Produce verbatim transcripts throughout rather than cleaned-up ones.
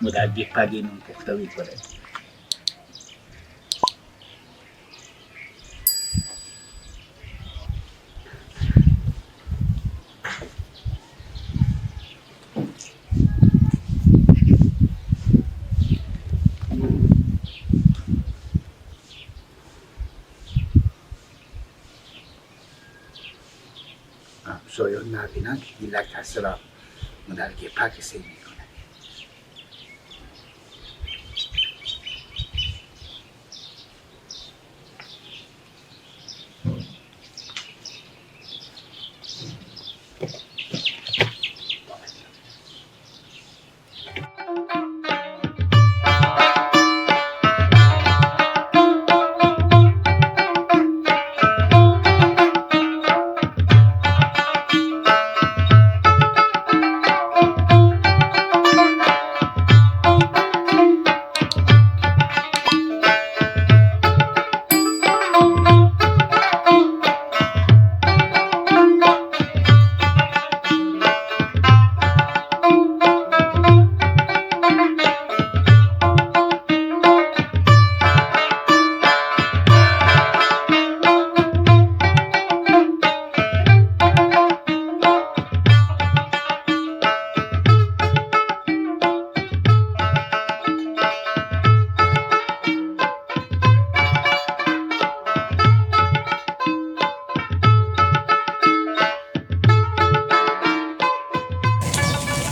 مدل گپه دینم پخته می‌کنه. همسایان نبینن که گیلک ترسه را مدل گپه که سیر می‌کنه.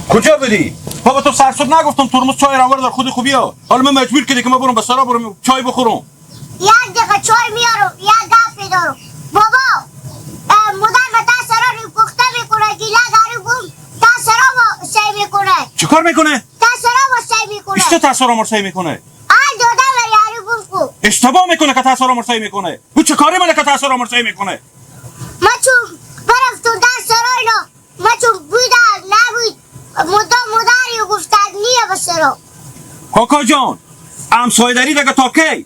کجا بودی؟ بابا، تو سر صبح نگفتم ترمز چای را ور در خودی خوبی ها؟ حالا من مجبور کردی که من برم به سرا برم چای بخورم. یک دقیقه چای میارم، یک گپی دارم. بابا، اه، مدل به تا سرا رو پخته می‌کنه، گیلک هری بوم تا سرا با سی می‌کنه. چی کار می‌کنه؟ تا سرا با سی می‌کنه. اشته تا سرا مرسی می‌کنه. آل داده و یاری بوم کو. اشتباه می‌کنه که تا سرا مرسی می‌کنه. او چه کاری منه که تا سرا مرسی می‌کنه؟ ما چون برفتم در سرا اینا، ما چون بودم نبود، مدام مداری گفتن نیه به سرا. کاکا جان، همسایه‌داری دگه تا کی؟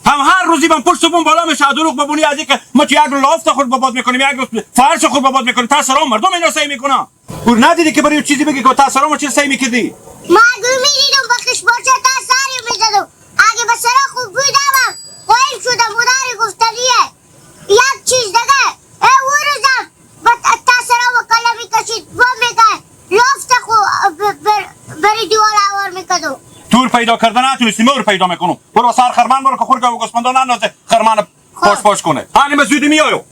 هم هر روزی بم پشت بون بالا می‌شه، دروغ ببونی از اینکه ما چی یک لاف تا خود بابات می‌کنیم، یک فرش خود بابات می‌کنیم، تا سرا مردم اینا سی می‌کنه. او ندیدی که برای چیزی بگی که تا سرا ما چی سی می‌کردی؟ ما اگه می‌دیدم بخش باشه تا سری می‌زدم. اگه به سرا خوب بودم، قایم شده مداری گفتنیه. یک چیز دگه، اه، او روزم به ت-، تا سرا و کله می‌کشید، با می‌گه، لفت خو ب-، بر-، بری دیوال آوار می‌کدو. تور پیدا کردن نتونستی، مور پیدا می‌کنم. برو سر خرمن برو که خور گاو گوسپندان نندازه، خرمن خب. پاش پاش کنه. هانی من زودی میایو.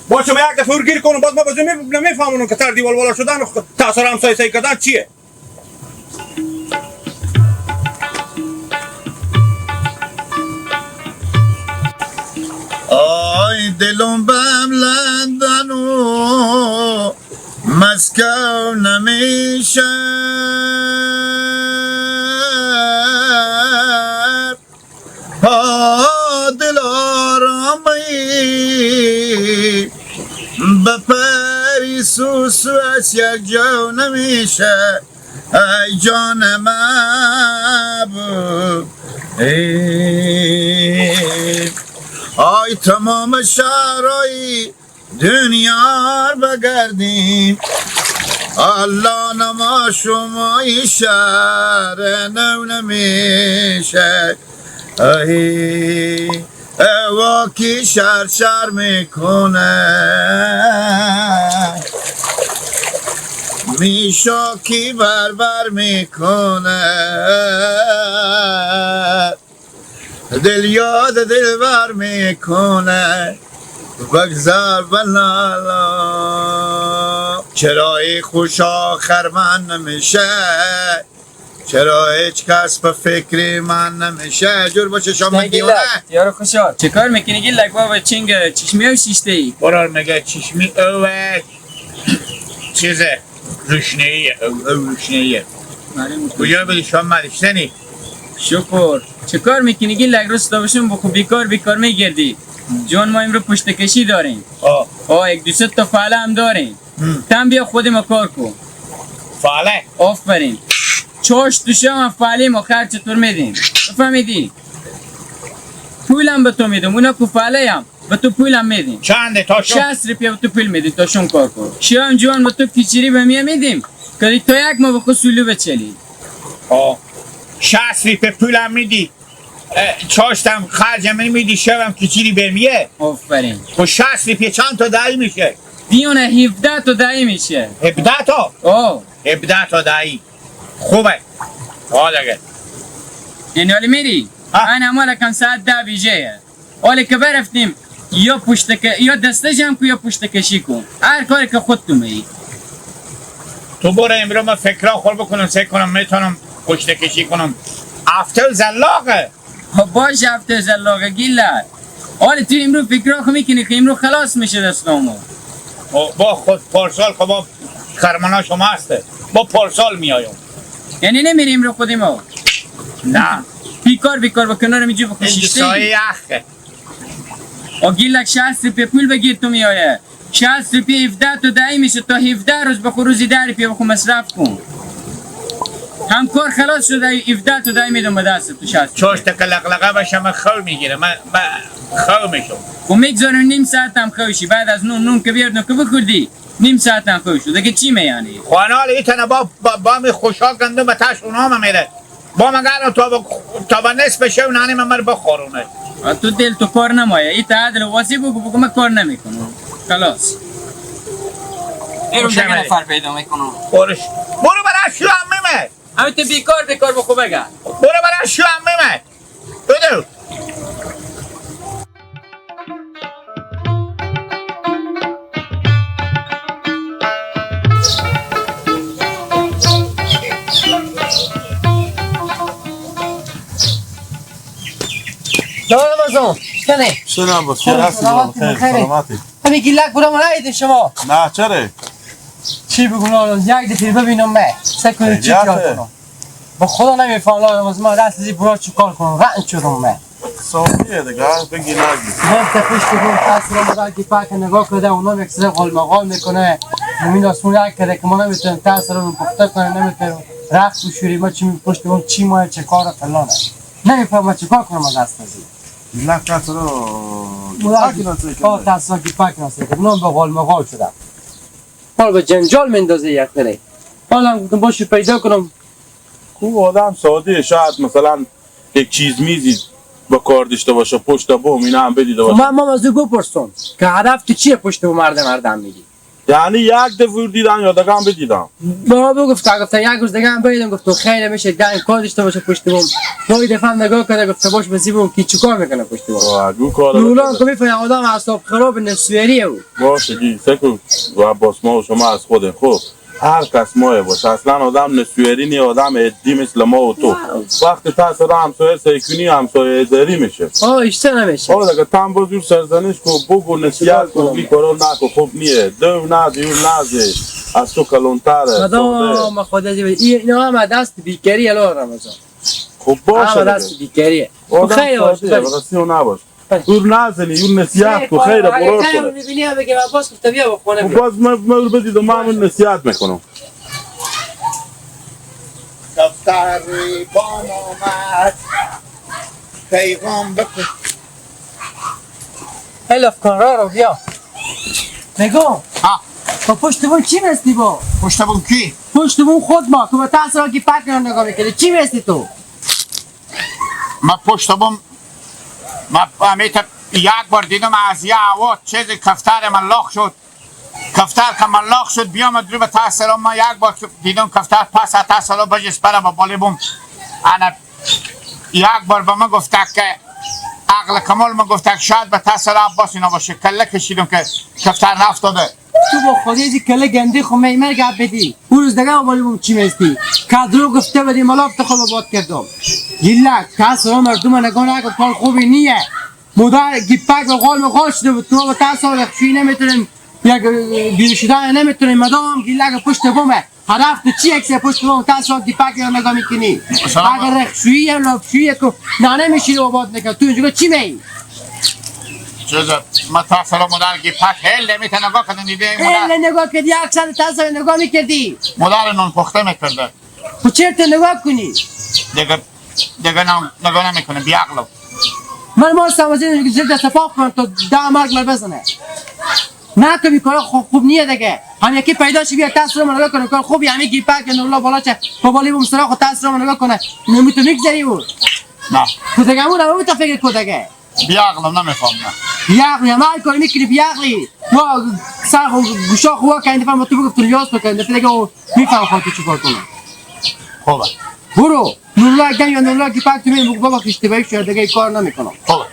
با شما یک دفعه گیر کنم، باز ما بزرگ می-، نمی‌فهمونم که تر دیوال والا شدن، خ-، تا سرا همسایه سی کردن چیه؟ آی دلم بم لندن و مسکو نمیشه. ها دلارام ای، بپری سوسو از یک جو نمیشه، ای جان من بو. ای، آی تمام شهرهای دنیا بگردیم، الله نما شما این شهر نو نمیشه. ای، ای واکی شهر شهر می‌کنه، میشاکی بر بر می‌کنه. دل یاد دلبر می‌کنه، بگذار به نالا. چرا ای خوشا خرمن نمیشه؟ چرا هیچ کس به فکر من نمیشه؟ جور باشه شام دیونه. یارو خوشا، چه کار می‌کنی گیلک بابا؟ چنگ چشمی او شیشته ای؟ برار مگه چشمی او چیزه؟ روشنه‌ایه، او، او روشنه‌ایه. معلوم. کجا بری شام مدشتنی؟ شکر. چه کار می‌کنی گیلک؟ روز تا بشون بخو بیکار بیکار می‌گردی. جوان ما امرو پشت کشی داریم. آه. آه، یک دو صد تا فعله هم داریم. هم. تم بیا خود ما کار کو. فعله؟ آفرین. چاش دوشم هم فعله ما خرج چطور می‌دیم؟ بفهمیدی؟ پولم به تو می‌دم، اونا کو فعله هم. به تو پولم می‌دیم. چنده تا شو؟ شصت روپیه به تو پول می‌دیم تا شون کار کن. شیام جوان به تو کیچیری به میه می‌دیم. کدی تا یک ماه به خود سولو بچلی. آه. شصت روپیه پولم می‌دی. اه، چاشتم خرجم می‌دی، شبم کیچیری بمیه. آفرین. و شصت روپیه چند تا دهی می‌شه؟ دیونه هفده تا دهی می‌شه. هفده تا؟ آه. هفده تا دهی. خوبه. حال اگه. یعنی حالی میری؟ ها. ان امال کم ساعت ده بیجه. حالی که برفتیم، یا پشت ک-، یا دسته جمع کو، یا پشت کشی کن. هر کاری که خود تو می‌گی. تو برو، امرو من فکرا خور بکنم، سعی کنم می‌تونم پشت کشی کنم. هفته زلاقه. خب باش، هفته زلاقه گیلک. حالی تو امرو فکرا خو می‌کنی که امرو خلاص می‌شه دستامو. خب با خود پارسال خب با خرمنا شما هسته. با پارسال میایم. یعنی نمیری امرو خودی ما؟ نه. بیکار بیکار با کنار می‌جی بکشیشته. سایه یخه. آ گیلک، شصت روپیه پول بگیر تو میایه. شصت روپیه هفده تا دهی می‌شه، تا هفده روز بخو، روزی ده روپیه بخو مصرف کن. هم کار خلاص شده، هفده تا دهی می‌دم به دست تو شصت. چاشت که لقلقه بشه، من خو می‌گیره، من، من خو می‌شم. و می‌گذارم نیم ساعت هم خو شی، بعد از نون، نون که بیاردم که بخوردی، نیم ساعت هم خو شد. دیگه چی میانی؟ خانال ایتنه با، با، با می خوشا گندم به تش اونا میره. با مگر تا به، تا به نصف شو نانی من مر بخورونه. آ، تو دل تو کار نمایه. ای تا عدل واسی بگو، بگو من کار نمی‌کنم. خلاص. ایرون خوش دیگه آمدی. نفر پیدا می‌کنم. برش. برو برای شو عمه من. همه تو بیکار، بیکار به خوبه گه. برو برای شو عمه من. بدو. سلام رمضان، چطوری؟ سلام، بس خیر، هستی؟ سلامتی، خیر، خیره. سلامتی. همین گیلک برا من ندیدین شما؟ نه، چرا؟ چی بگم لالا، یک دفعه ببینم من. سه کنه چی خیریته؟ کار کنم؟ به خدا نمی‌فهمم لالا، از من دست زی برا چی کار کنم؟ رنج شدم من. صافیه دیگه، بگی نگی. من تپش که بود، تاثیر آمده که پاک نگاه کرده، اونا یک سر غلمغال می‌کنه. زمین آسمون یک کرده که ما نمی‌تونیم تاثیر رو پخته کنیم، نمی‌تونیم رخت بشوریم، ما چی می پشت بوم، چی ما چه کار فلانه. نمی‌فهمم چی کار کنم از دست زی. گیلک تاثیر رو ملاک پاک نسه آه، کرده. تاثیر که پاک نسه کرده. اونا به غلمغال شده. حال به جنجال مندازه یک دره. حالا هم گفتم باشه پیدا کنم. خوب آدم ساده، شاید مثلاً یک چیز میزی به کار داشته باشه، پشت بوم اینا هم بدیده خب باشه. من، من از او بپرسم که هدف تو چیه پشت بوم مردم، مردم میگی؟ یعنی یک دفعه دیدم یا دگه هم بدیدم؟ با ما بگفت، گفت یک روز دگه هم بدیدم، گفت خیلی می‌شه، دائم کار داشته باشه پشت بوم. دو دفعه هم نگاه کرده، گفت باش بزی بوم کی چیکار می‌کنه پشت بوم. آه، گو کار لولا داره. که می‌فهمه آدم اعصاب خراب نسویریه او. باشه جی، سکو و عباس ما و شما از خودیم. خب، هر کس مایه باشه، اصلاً آدم نسویری نی، آدم عادی مثل ما و تو. واو. وقتی تا سر همسایه سیکونی، همسایه دری می‌شه. آه، اشته نمیشه. آه، دیگه تام باز اون سرزنش کو، بگو، نصیحت کو، بی کارا نکو، خوب نیه. دو نه، دیو نه، از تو کلونتره، مدام ساده. ما خود از این، اینا هم دست بیکاری، الان رمضان. خب باشه هم دیگه. دست بیکاریه. خب آدم خیلی ساده، باشه. بس سیو نباش. بله. دور نزنی، اون نصیحت کو، خیلی خیر، اگه برار کسی کنه. می‌بینی، هم بگه، من باز گفته بیا با خونه خب بیا. باز من، من بدید، من همون نصیحت می‌کنم. دفتر بام آمد، پیغام بکن. هی لافکن، را رو بیا. نگاه. ها. تو پشت بون چی بستی با؟ پشت بون کی؟ پشت بون خود ما. تو به تاسرا کی پک نگاه می‌کنی. چی بستی تو؟ من پشت بوم، من همیتا یک بار دیدم از یه هوا چیز کفتر ملاق شد. کفتر که ملاق شد، بیامد رو به ته سلام. من یک بار که دیدم کفتر پس از ته سلام بجست برم و بالی بوم. انا یک بار به من گفته که عقل کمال من گفته که شاید به ته سلام عباس اینا باشه. کله کشیدم که کفتر نفتاده. تو با خودی ازی کله گندی خو میمر گپ بدی. او روز دگه بالی بوم چی میستی؟ کدرو گفته بدی ملاق تو خود باد کردم. گیلک، ته سلام مردم نگاه نکن، کار خوبی نیه. مادر گیپک و غال و غال شده بود. تو با ته سال خشوی نمی‌تونیم. یک، اه، بیرو شدن نمی‌تونیم. مدام گیلک پشت بومه. هر هفته چی یک سه پشت بوم ته سال گیپک رو نگاه می‌کنی. سلام. اگر رخشویی یا لابشویی که نانه می‌شی و آباد نکن. تو اینجا چی می‌ای؟ چیزه، ما ته سال مادر گیپک هل نمی‌تونه نگاه کنه، دیده این مادر. هل نگاه کردی، یک سال ته سال نگاه می‌کردی. مادر نون پخته می‌کرده. خو چرت نگاه کنی. دیگه، دیگه نم-، نگاه نمی‌کنه، بی‌عقلم. من ما سمزین زیر دست پا کنم تا ده مرگ مر بزنه. نه که بیکاره خو-، خوب نیه دیگه. هم یکی پیدا شی بیا تاسو رو منگاه کنه. کار خوبی همی گیپک یا نورلا بالا چه. با بالی بوم سرا خو تاسو رو منگاه کنه. نمی تو میگذری او. نه. تو دیگه همون همه تا فکر کو دیگه. بی‌عقلم، نمی‌فهمم. بی‌عقلی، همه هر کاری می‌کنی بی‌عقلی. وا سر خو گوشا خو وا کن، دفعه ما تو بگفتم یاس تو کن، دفعه دیگه او می‌فهم خواهد چی کار کنه. خوبه. برو. نورلا گم یا نورلا گیپک تو می‌گو بابا اشتباهی شد، دیگه این کار نمی‌کنم. خوبه.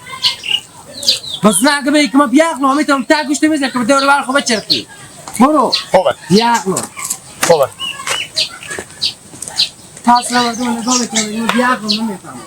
بس نه اگه به که ما بی‌عقلم، همیتم تا گوشت می‌زنم که به دور بر خو بچرخی. برو. خوبه. بی‌عقلم. خوبه. تاسو رو مردم نگاه می‌کنم، بی‌عقلم نمی‌فهمم.